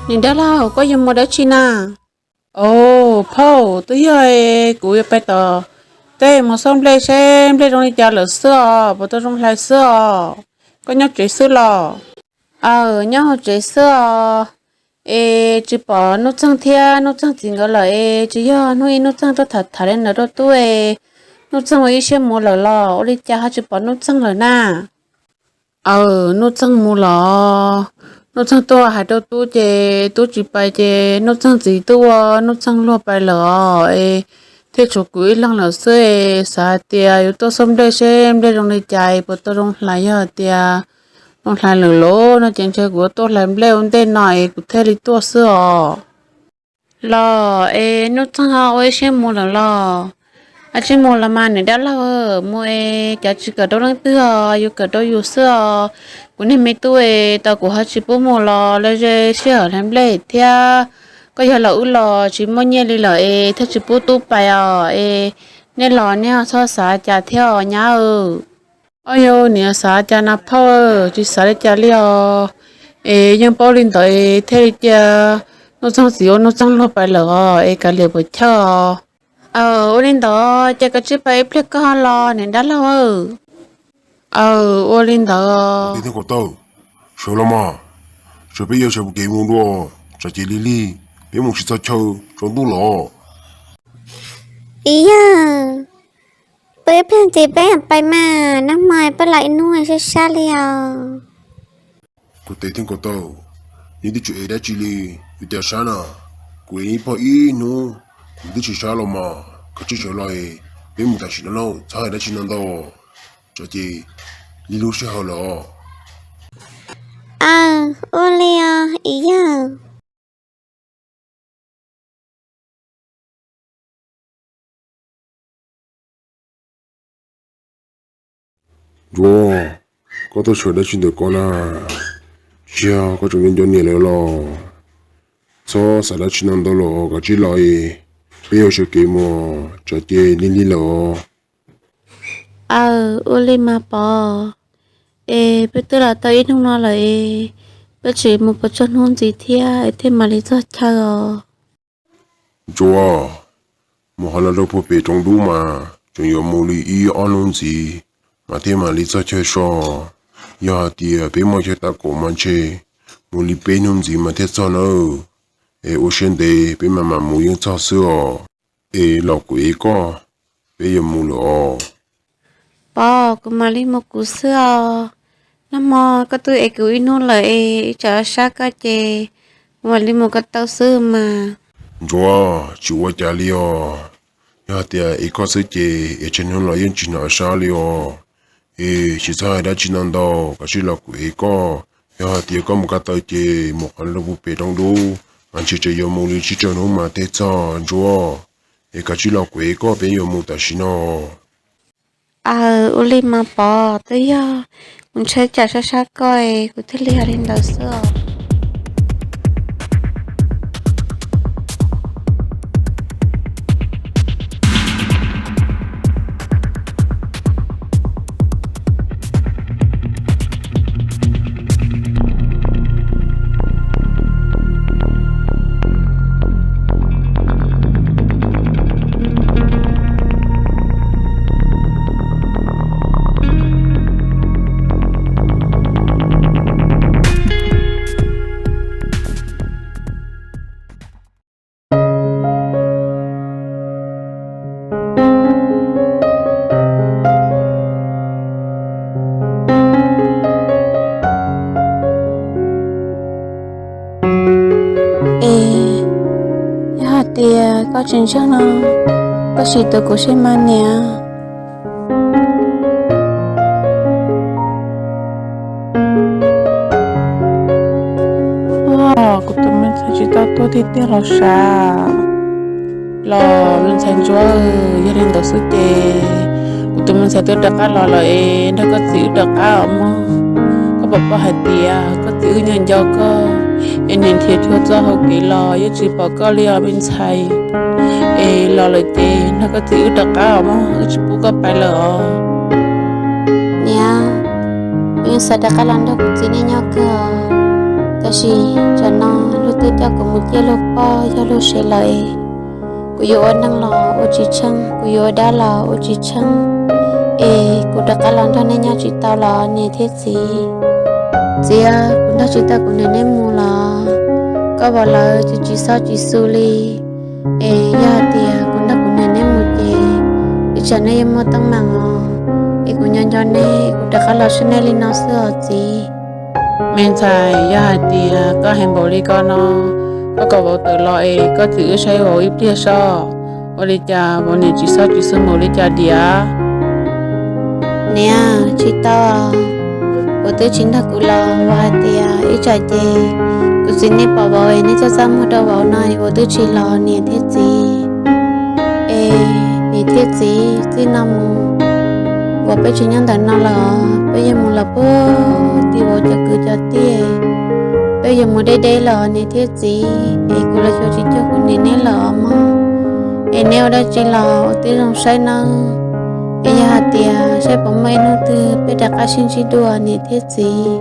Niam dab laug, koj yuav mus dab tsi na? Au, phauj, twb yog kuv yuav pais tom teb mus xauj nplej seb nplej zoo li cas lawm xwb os, puas tau zoo hlais xwb os. Koj nyob tsev xwb los? Aw, nyob hauv tsev xwb os. Es tsis pom Nuj Txeeg thiab Nuj Txeeg txiv nkawd lawm es tsis yog hnub ib Nuj Txeeg tuaj tham tham li ntawd rau tub es Nuj Txeeg ua ib siab mus lawm los ua li cas ho tsis pom Nuj Txeeg lawm na? Aw, Nuj Txeeg mus los, Nuj Txeeg tuaj hais rau tub ces tub tsis pais ces Nuj Txeeg txiv tuaj ua Nuj Txeeg luag pais lawm os es thiaj tshuav kuv ib leeg lawm xwb es xav hais tias yuav tuaj xauj nplej seb nplej zoo li cas es puas tau zoo hlais, yog hais tias zoo hlais lawm los no ces ntshe kuv yuav tuaj hlais nplej ua ntej no es kuv thiaj li tuaj xwb os. Los es Nuj Txeeg ho ua ib siab mus lawm los? Tsis mus los mas niam dab laug, mus es cav tsis kawm rau leej twg os, yus kawm rau yus xwb os. Kuv niag me tub es tau kuv ho tsis pub mus los lawv ze sij hawm hlais nplej thiab. Koj yog los wb los tsis muaj nyiaj li lawm es thiaj tsis pub tub pais os es nej los nej txhob xav cas thiab os nyab. Au yau, niam xav cas na phauj, tsis xav li cas li os. Es yeej paub li ntawd es thiaj li cia Nuj Txeeg txiv ua Nuj Txeeg luag pais lawm os es kav liam puas chawj os. Aw, ua li ntawd ces koj tsij pais ib pliag koj los niam dab laug. Aw, ua li ntawd. Sawv los mas, sawv peb yuav sawv kev mus dua, tsam ces lig lig peb mus tsis txog chaw tsaus ntuj los. Ib yawg, pw ib pliag ntxiv peb mam pais mas, nag hmo peb los ib hnub sab sab li os. Kuv tes thiab kuv taw, neb twb tsis ev dab tsi li, yuav cas sab na? Kuv ev ib pog ib hnub, kuv twb tsis sab los mas, koj tsij sawv los es peb mus tam sim no lauj, txhob hais dab tsi no ntau, tsam ces lig lub sij hawm lawm os. Aw, ua li os ib yawg. Ntsuag, koj tuaj sawv dab tsi ntawm ko na? Tsis yog koj tseem nco nco niam lawv los? Txhob xav dab tsi no ntau los, koj tsij los es peb yuav sawv kev mus, tsam ces lig lig lawm os. Aw, ua li mas Pov, es peb twb los tau ib hnub no lawm es peb tseem mus puas tsaug hnub ntxiv thiab es thiaj mam li txog chaw os. Ntsuag, mus hauv los rau puag pem roob dub mas tseem yuav mus li ib ob hnub ntxiv mas thiaj mam li txog chaw so. Yog hais tias peb muaj chaw tau kaum mas ntshe mus li peb hnub ntxiv mas thiaj txog nawb. Es ua siab ntev, peb mam mam mus yeej txog xwb os. Es los kuv ev koj, peb yuav mus lawm os. Pov, kuv mam li mus kuv xwb os. Nag hmo koj twb ev kuv ib hnub lawm es ib tsam sab koj ces kuv mam li mus koj tau xwb mas. Ntsuag, tsis ua cas li os. Yog hais tias ev koj xwb ces ev tsawg hnub los yeej tsis hnov sab li os. Es tsis txhob hais dab tsi no ntau, koj tsij los kuv ev koj. Yog hais tias koj mus koj taw ces mus qhov lub pem roob dub mas ntshe tseem yuav mus li tsib rau hnub mas thiaj txog Ntsuag. Es koj tsij los kuv ev koj, peb yuav mus tam sim no. Aw, ua li mas Pov, twb yog kuv ntshai tsam sab sab koj es kuv thiaj li hais li ntawd xwb os. Es yog hais tias koj tsis ntseeg no, koj sim tuav kuv seb mas niam. Kuv tus me ntxhais tsis tau tuag. Tiag tiag los sav. Los me ntxhais Ntsuab, yog li ntawd xwb ces kuv tus me ntxhais twb rov qab los lawm es nrog koj txiv wb rov qab os mog. Koj puas paub hais tias koj txiv wb nco nco koj, es niam nrhiav txhua txoj hauv kev los yeej tsis pom koj li os me ntxhais. Es los lawm ces nrog koj txiv wb rov qab os mog, wb tsis pub koj pais lawm os. Niam, kuv yeej xav rov qab los nrog kuv txiv nej nyob kawg os, tab sis tsam no luag twb coj kuv mus ciaj luag poj yog luag sev lawm. Kuv yuav ua neeg los ua tsis tsheej, kuv yuav ua dab los ua tsis tsheej, es kuv rov qab los nrog nej nyob tsis tau los niam thiab txiv? Txiv, kuv nrog tsis tau kuv niam neb mus los koj vauv lawv tsis tsis xob tsis xu li. Es yog hais tias kuv nrog kuv niam neb mus ces ib tsam nej yuav muaj teeb meem os. Es kuv nco nco neb, kuv rov qab los saib nej li no xwb os txiv. Me ntxhais, yog hais tias koj hais npaum li ko no, koj kom vauv tawm los es koj txiv wb saib vauv ib pliag soj. Ua li cas vauv niam tsis xob tsis xu npaum li cas diam? Niam, tsis tau. Vauv twb tsis nrog kuv los, vauv hais tias ib tsam ces kuv txiv nej pom vauv es nej txaj txaj muag rau vauv no es vauv twb tsis los niam thiab txiv. Es niam thiab txiv, txij no mus vauv peb tsis nyob ntawm no lawm os, peb yuav mus los puag tim vauv cov kwv cov tij, peb yuav mus deb deb lawm niam thiab txiv, es kuv los xyuas tsis cuag kuv niam neb lawm os mog. Es neb ua dab tsi los ua tib zoo saib nawb, es yog hais tias saib puas muaj ib hnub twg peb rov qab sib ntsib dua niam thiab txiv.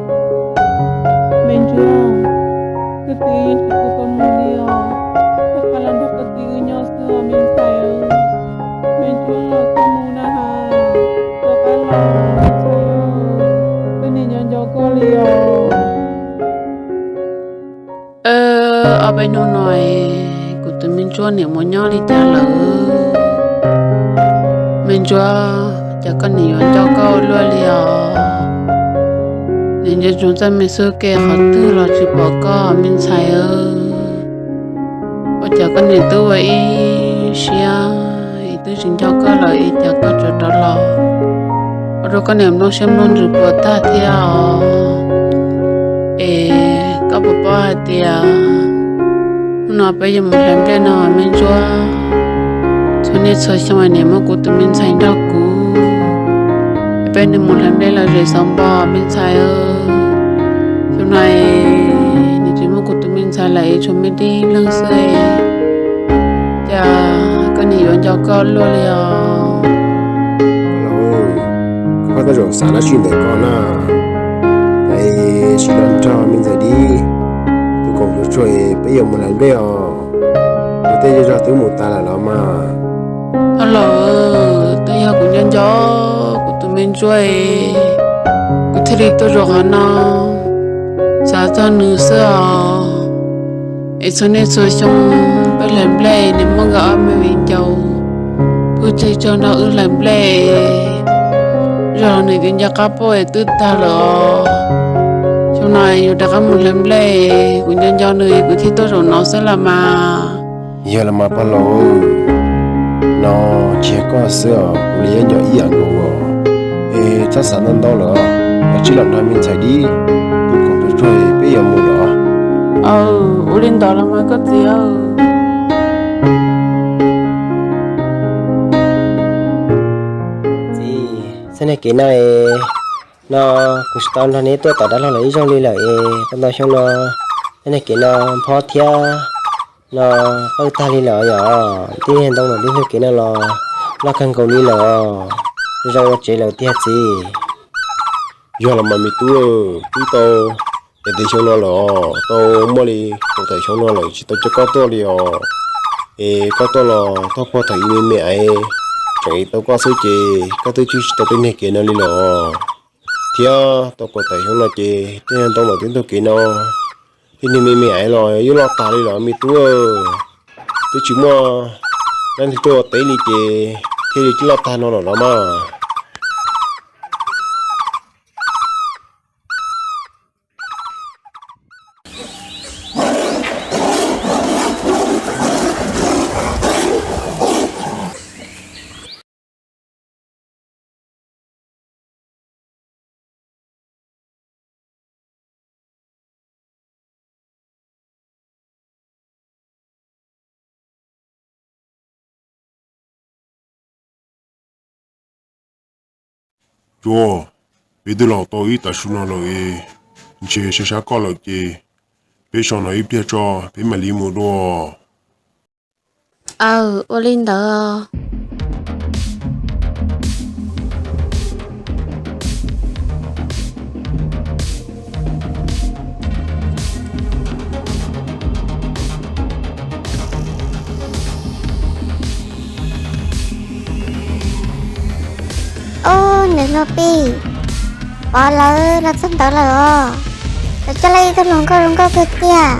Me Ntsuab, koj txiv yeej tsis pub koj mus li os, koj rov qab los nrog koj txiv wb nyob xwb os me ntxhais. Me Ntsuab, koj mus na has, rov qab los me ntxhais, koj niam nco nco koj li os. Ob peb hnub no es kuv tus me Ntsuab niam mus nyob li cas lawm? Me Ntsuab, cas koj niam yuav nco koj ua luaj li os? Niam nco ntsoov txoj me xub ke qhov twg los tsis pom koj me ntxhais. Ua cas koj niam twb ua ib siab es twb tsis nco koj lawm es cas koj tseem rov los, ua rau koj niam nplooj siab nplooj ntsws puas tag thiab os. Es koj puas paub hais tias hnub no peb yuav mus hlais nplej no me Ntsuab? Txhua niaj txhua xyoo niam muab kuv tus me ntxhais nrog kuv, peb niaj mus hlais nplej los zem xauv npo me ntxhais. Xyoo no niam tsis muab kuv tus me ntxhais lawm es tshuav me tib leeg xwb, cas koj niam yuav nco koj luaj li os? Koj tej zaum xav dab tsi ntawm koj na, es sim los nrog me ntxhais dib, tus koom tus tshuaj peb yuav mus hlais nplej os. Kuv tej zej zog twb mus tas lawm los mas. Los twb yog kuv nco nco kuv tus me Ntsuab, kuv thiaj li tuaj zov qhov no xav txog nws xwb os. Es txhua niaj txhua xyoo peb hlais nplej nws muab nkawd ob me viv ncaus pw tseg tsaug nrog wb hlais nplej, zog los nws twb nco qab poj es twb tag lawm os. Xyoo no yus rov qab mus hlais nplej, kuv nco nco nws kuv thiaj tuaj zaum no xwb los mas. Yog los mas pog laus, no tsis yog koj xwb os, kuv li yeej nco ib yam nkaus os. Es txhob xav ntau ntau lawm, koj tsij los nrog me ntxhais dib, tus koom tus tshuaj peb yuav mus lawm. Ua li ntawd los mas koj txiv. Txiv, txoj niag kev no, no kuv tsis tau nrog neb tuaj tom dab laug lawm ib zaug li lawm es tau ntau xyoo no txoj niag kev no phob thiab no qawj tag li lawm yom. Tib niag ntoo no tib ntug kev no los loj kawg nkaus li lawm os, zoo ua tsev lawm tiag txiv. Yog los mas me tub, twb tau yam tias xyoo no lawm os, tau muaj li kaum tawm xyoo no lawm tsis tau coj koj tuaj li os. Es koj tuaj los thauj puag thaum ib me me es tseem tau koj xwb ces koj twb tsis tau tej niag kev no li lawm os. Thiab tau kaum tawm xyoo no ces tej niag ntoo no tib ntug kev no, tej niag me me es los yeej loj tag li lawm me tub. Twb tsis muaj leej twg tuaj ua teb li ces thiaj li loj tag no lawm los mas. Tsuag, peb twb los tau ib tav su no lawm es, ntshe sab sab koj lawm ces peb so no ib pliag tso peb mam li mus dua. Aw, ua li ntawd. Ob niam hluas Pis, Pov lawv los txog ntawd lawm os. Lawv coj los ib tug hluas nkauj zoo nkauj kawg tiag.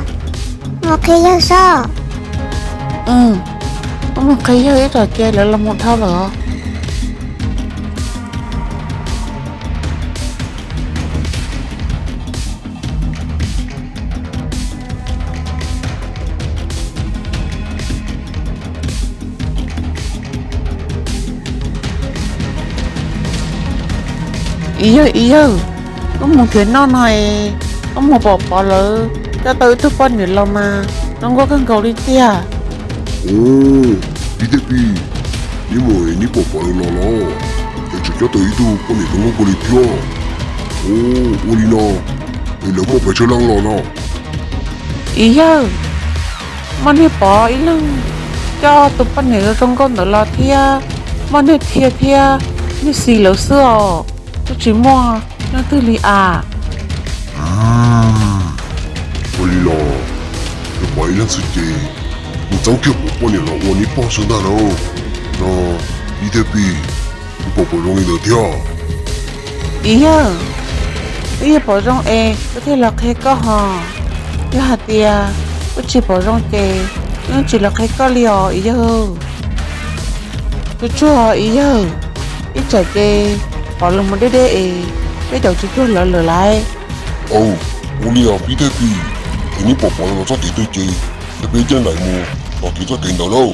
Mus qhia yawg saib. Wb mus qhia yawg ib tsam ces lawv los mus dhau lawm os. Ib yawg, ib yawg, wb mus nrhiav noj no es, wb mus pom Pov lawv coj tau ib tug poj niam los mas zoo nkauj kawg nkaus li tiag. Ub, Pis thiab Pis, neb mus es neb pom Pov lawv los los, es tseem coj tau ib tug poj niam zoo nkauj kawg li thiab. Ub, ua li no es lawv muaj pes tsawg leej los no? Ib yawg, muaj niag Pov ib leeg coj tus poj niam zoo nkauj ntawd los thiab, muaj niag Thia thiab niag Xis lawv xwb os, twb tsis muaj leej twg li as. Ua li los, yog Pov ib leeg xwb ces, kuv txeeb kiag kuv poj niam los ua neb pog xwb ntag lauj. No, Pis thiab Pis, kuv pom Pov zoo li ntawd thiab. Ib yawg, wb yeej pom zoo es wb thiaj los qhia koj hos. Yog hais tias wb tsis pom zoo ces wb yeej tsis los qhia koj li os Ib yawg. Tsuag tsuag Ib yawg, ib tsam ces Pov los mus deb deb es peb caum tsis tsuag lawv lawm lauj. Aw, ua li os Pis thiab Pis, es neb pom Pov los txoj kev twg ces, ces peb caij nraim mus tom kev txoj kev ntawd lauj.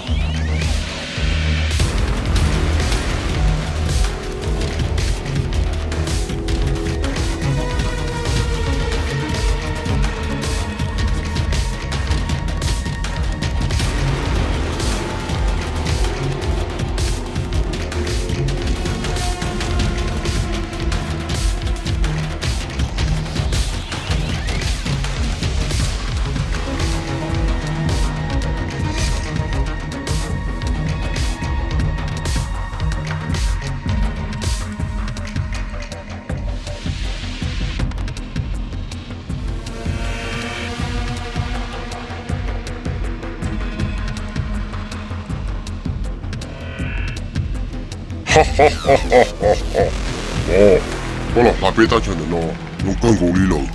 Pov, koj los hla peb thaj chaw ntawm no zoo kawg nkaus li lawm.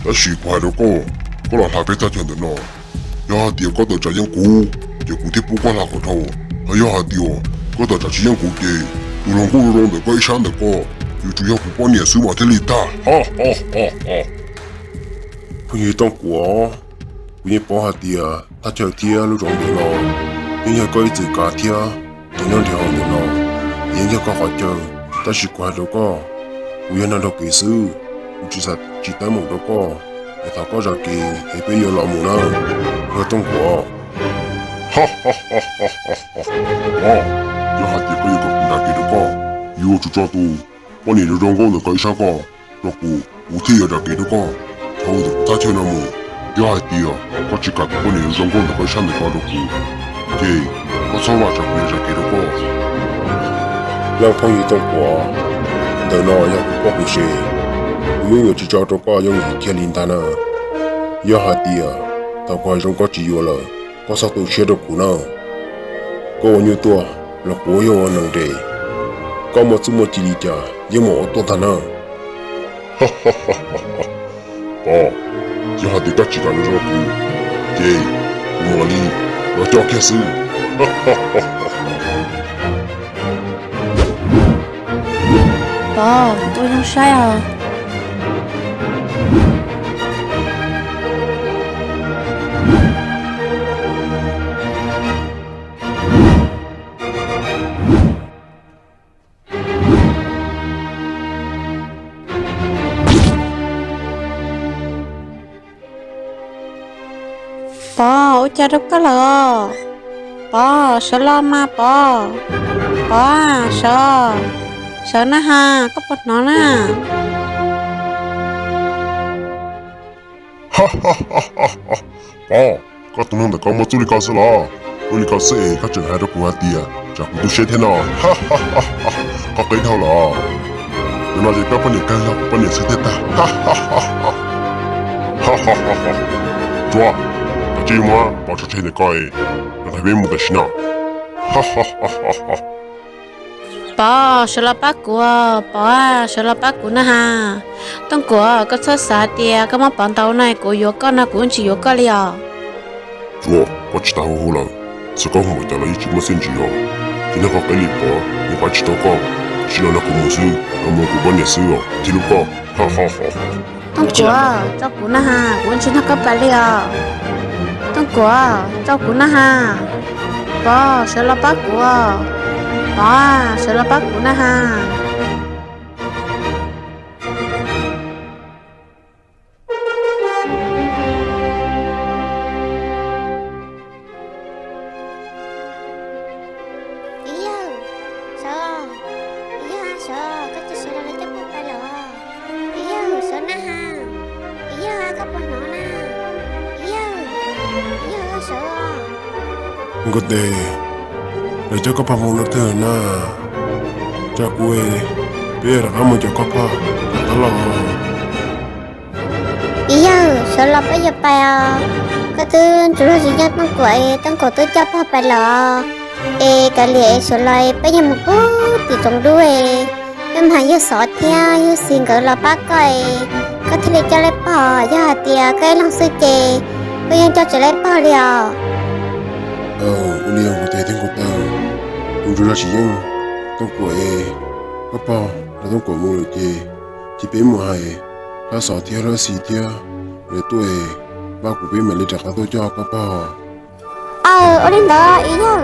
Tab sis kuv hais rau koj, koj los hla peb thaj chaw ntawm no, yog hais tias koj tawm tsam yeej kuv, ces kuv thiaj pub koj hla kom dhau. Ho yog hais tias koj tawm tsam tsis yeej kuv ces tus hluas nkauj zoo zoo ntawm koj ib sab ntawm koj yuav tsum yog kuv poj niam xwb mas thiaj li tag. Phooj ywg Tooj Kuam, kuv yeej paub hais tias thaj chaw thiab lub zos ntawm no yeej yog koj ib txwm kav thiab nrhiav noj nrhiav haus ntawm no, yeej yog koj qhov chaw. Tab sis kuv hais rau koj, kuv yog neeg nrog kev xwb, kuv tsis xav tsis teeb meem rau koj, es thov koj zam kev es peb yuav los mus na, yog Tooj Kuam. Yog hais tias koj yuav kom kuv zam kev rau koj, yuav tsum tso tus poj niam zoo zoo nkauj ntawm koj ib sab ko rau kuv, kuv thiaj yuav zam kev rau koj dhau ntawm kuv thaj chaw no mus. Yog hais tias koj tsis kam tus poj niam zoo zoo nkauj ntawm koj ib sab ntawm ko rau kuv, ces koj txhob vam tsam kuv yuav zam kev rau koj. Leej phooj ywg Tooj Kuam, ntawm no yog kuv poj kuv sev, kuv yeej yuav tsis tso rau koj yooj yim kiag li ntag na. Yog hais tias thaum kuv hais zoo koj tsis yuav lawm, koj txhob tu siab rau kuv na. Koj ua nyuj tuaj los kuv yeej ua nees nres, koj muaj txuj muaj ci li cas yeej mus ua tuaj ntag na. Pov, yog hais tias koj tsis kam los zoo kuv, ces kuv mam li los coj kiag xwb. Pov, ua zoo saib os. Pov, ua cas rau koj lawm os? Pov, sawv los mas Pov. Pov, sawv. Sawv na has, koj puas hnov na? Pov, koj tus neeg ntawm ko muaj txuj li ko xwb los? Ua li ko xwb es koj tseem hais rau kuv hais tias tsam kuv tu siab thiab no? Qhov qis dhau los, nim no ces koj poj niam kawg yog kuv poj niam xwb tiag tag. Tsuas, koj tsis muab Pov tso tseg ntawm ko, kuv hais peb mus tam sim no. Pov, sawv los pab kuv, Pov, sawv los pab kuv na has. Tooj Kuam, koj txhob xav tias koj muab Pov ntaus no kuv yuav koj no, kuv tsis yuav koj li os. Tsuas, koj tsis tas hu hu lawm, txawm koj hu npaum cas los yeej tsis muaj txiaj ntsig os. Tus neeg qhov qis li Pov yeej pab tsis tau koj. Tsis los nrog kuv mus xwb, los mus kuv poj niam xwb os, ntxim hlub koj. Tooj Kuam, tso kuv na has, kuv tsis nrog koj pais li os. Tooj Kuam, tso kuv na has. Pov, sawv los pab kuv, Pov, sawv los pab kuv na has. Yawg, sawv, yawg sawv, koj tsis sawv los lawv coj koj pais lawm. Yawg sawv na has, yawg koj puas hnov na? Yawg, yawg sawv. Nkauj Tes, lawv coj koj pais mus lawm twg na? Tsa kuv, peb yuav rov qab mus caum koj pog rov qab los. Yawg, sawv los peb yuav pais os. Koj twb ntsuas lub tsis yeej Tooj Kuam es Tooj Kuam twb coj pog pais lawm. Es kav liam es sawv los peb yuav mus pug tim tsoom dub, peb mus hais yawg Xov thiab yawg Xis nkawd los pab koj, koj thiaj li coj lawv pog. Yog hais tias koj ib leeg xwb ces koj yeej coj tsis lawv pog li os. Ua li os Nkauj Tes thiab Nkauj Taw, kuv ntsuas lub tsis yeej Tooj Kuam es koj pog nrog Tooj Kuam mus lawm ces, ces peb mus hais hlob Xov thiab hlob Xis thiab lawv tuaj es pab kuv, peb mam li rov qab tuaj coj koj pog. Aw, ua li ntawd yawg,